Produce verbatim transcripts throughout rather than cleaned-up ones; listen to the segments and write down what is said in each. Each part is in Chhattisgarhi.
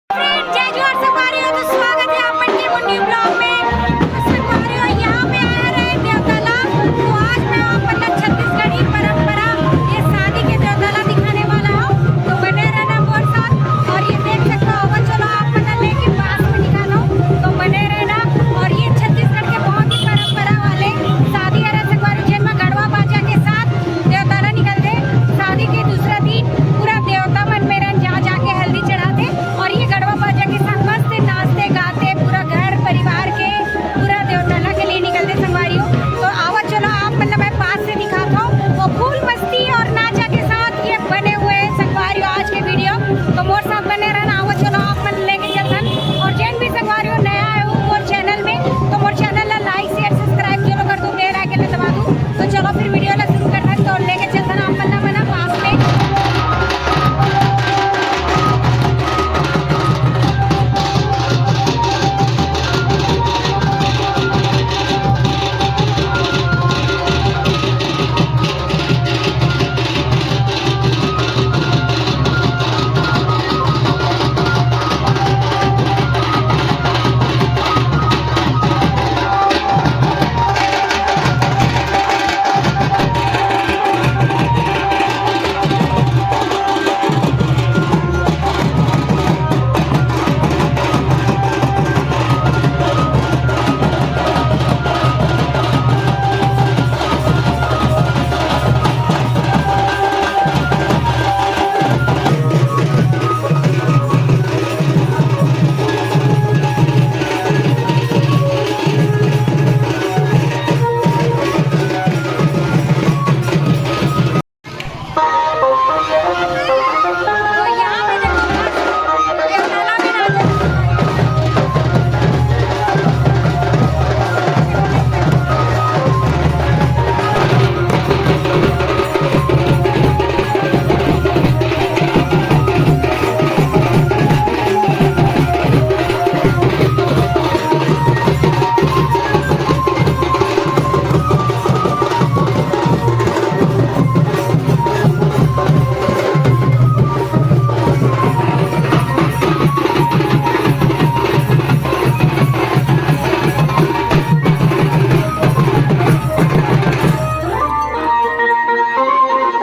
Friend, जय जोहार संगवारी हो, तो स्वागत है आप मन के मोर new vlog में। तो संगवारी हो, यहाँ पे आया रहे देवताला, तो आज मैं आप मन ला छत्तीसगढ़ी परंपरा, ये शादी के देवताला दिखाने वाला हूँ, तो बने रहना मोर साथ। और ये देख सकते हो, अब चलो आप मन ला लेके पास में दिखाता हूँ, तो बने रहना। और ये छत्तीसगढ़ के बहुत ही परंपरा वाले शादी हरे संगवारी, जेन में गड़वा बाजा के साथ देवताला निकलथे। शादी के दूसरा दिन पूरा देवता मन मेरन जा जाके हल्दी चढ़ाथे और ये गड़वा बाजा के साथ मस्त नाचते गाते पूरा घर परिवार के पूरा देवताला के लिए निकलथे संगवारी हो। तो आवा चलो आप मन ला मैं पास से दिखात हूँ वो full मस्ती और नाचा के साथ ये बने हुए हैं संगवारी हो आज के video। तो मोर साथ बने रहना, आवा चलो आप मन लेके चलथन। और जेन भी संगवारी हो नया आए हो मोर channel में, तो मोर channel ला like share subscribe जरूर कर दू, bell icon ला दबा दू। तो चलो फिर video ला शुरू करथन, तो लेके चलथन आप मन ला मैं पास में।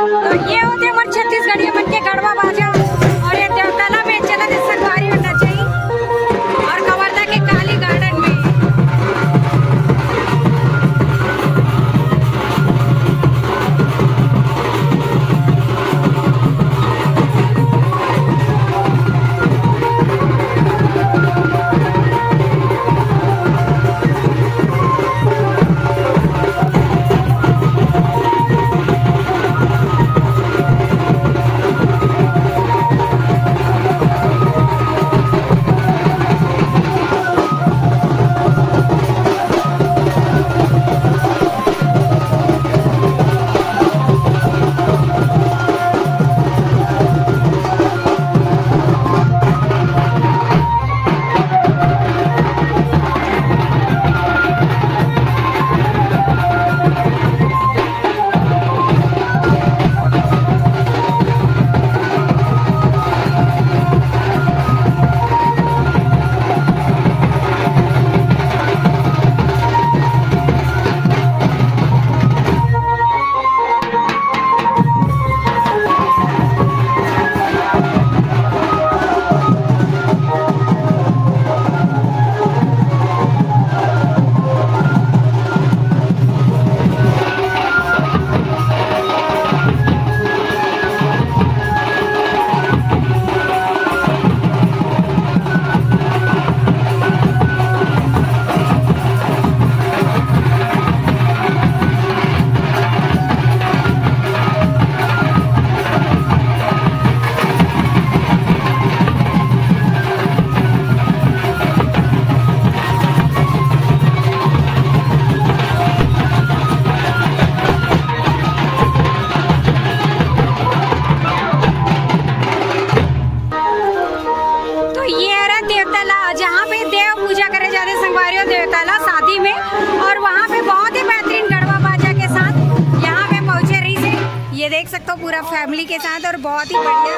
तो ये होथे हमर छत्तीसगढ़िया मन के गड़वा बाजा और ये देवताला में चलत हे संगवारी हो नचई और कवर्धा के काली garden में। तो ये हरा देवताला, जहाँ पे देव पूजा करे जाथे संगवारी हो देवताला शादी में, और वहाँ पे बहुत ही बेहतरीन गड़वा बाजा के साथ यहाँ पे पहुँचे रहिसे। ये देख सकते हो पूरा family के साथ, और बहुत ही बढ़िया।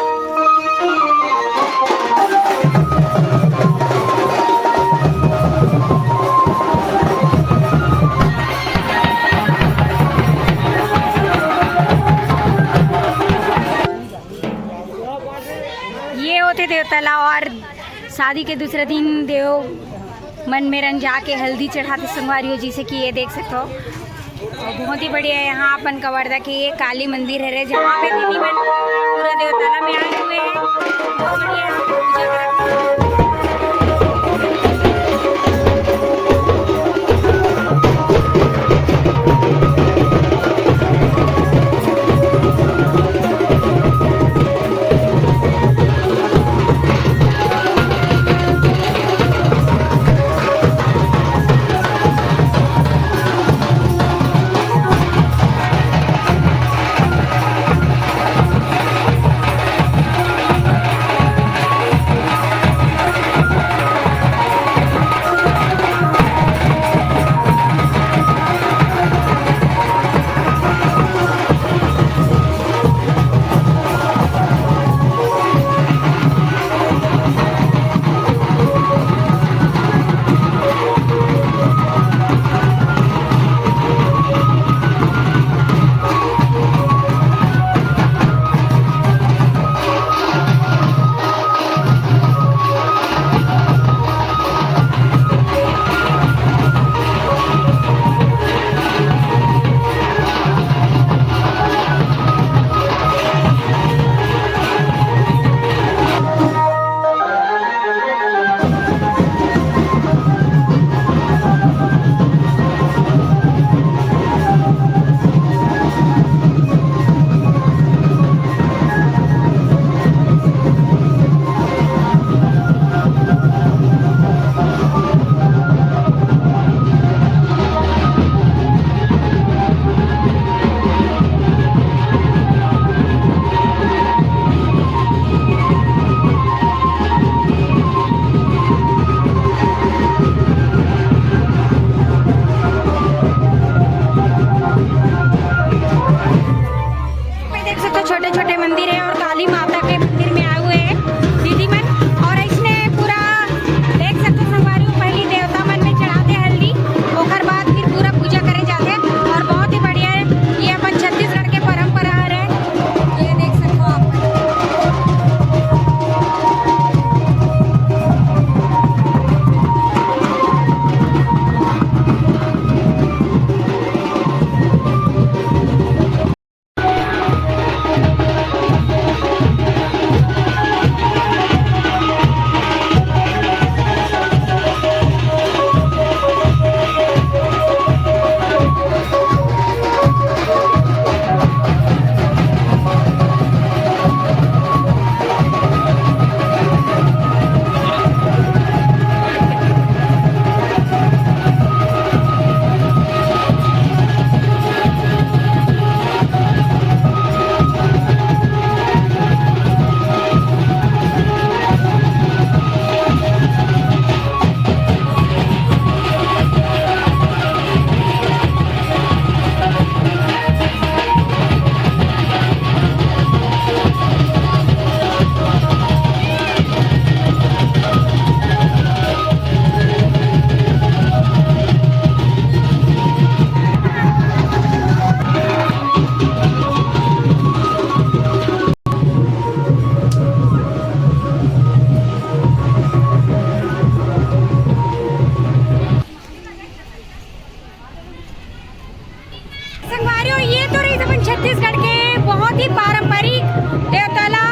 चला और शादी के दूसरे दिन देव मन में रंग जाके हल्दी चढ़ाते संगवारी हो, जैसे कि ये देख सकते हो। और बहुत ही बढ़िया है यहाँ अपन कवर्धा के ये काली मंदिर है रे, जहाँ पे दीदी मन पूरा देवताला में आए हुए हैं। बहुत बढ़िया है, पूजा करते हैं। पे देख सकते हो, छोटे छोटे मंदिर है और काली माता के मंदिर में आए हुए हैं दीदी मन। और इसने पूरा देख सकते हो संगवारी हो, पहली देवता मन में चढ़ाते हल्दी, ओकर बाद फिर पूरा पूजा करे जाते। और बहुत ही बढ़िया है, ये अपन छत्तीसगढ़ के परंपरा है। ये देख सकते हो आप। संगवारी हो, ये तो रही अपन छत्तीसगढ़ के बहुत ही पारंपरिक देवताला,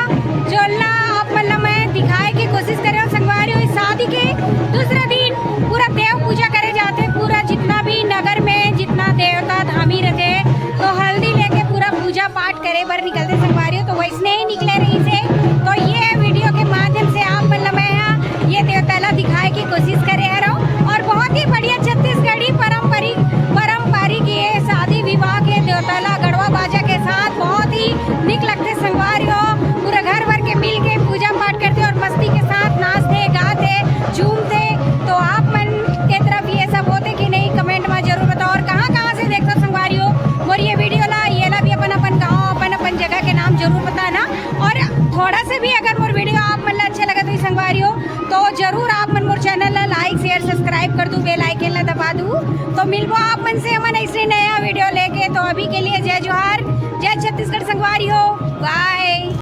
जोन ला आप मन ला मैं दिखाए के कोशिश करे हंव। संगवारी हो, इस शादी के दूसरा दिन पूरा देव पूजा करे जाथे। पूरा जितना भी नगर में जितना देवता धामी रहथे, तो हल्दी लेके पूरा पूजा पाठ करे बर निकलथे संगवारी हो। तो वैसने ही निकले रहिसे, तो ये वीडियो के माध्यम से आप मन ला मैं हा ये देवताला दिखाए के कोशिश करे हरव। और बहुत ही बढ़िया छत्तीसगढ़ी पारंपरिक, पारंपरिक ये शादी विवाह के देवताला गड़वा बाजा के साथ बहुत ही निक लगथे संगवारी हो। पूरा घर भर के मिल के पूजा पाठ करथे और मस्ती के साथ नाचथे, गाथे, झूमथे। तो आप मन के तरफ ये सब होथे कि नहीं, कमेंट में जरूर बताओ। और कहाँ कहाँ से देखथो संगवारी हो मोर ये वीडियो ला, ये ला भी अपन अपन गाँव, अपन अपन जगह के नाम जरूर बताना। और थोड़ा से भी अगर मोर वीडियो आप मन ला अच्छा लगा तो संगवारी हो, तो जरूर आप मन मोर चैनल ला लाइक, शेयर, सब्सक्राइब कर दू, बेल आइकन ला दबा दू। तो मिलबो आप मन से हमन ऐसे नया वीडियो लेके। तो अभी के लिए जय जोहार, जय छत्तीसगढ़ संगवारी हो, बाय।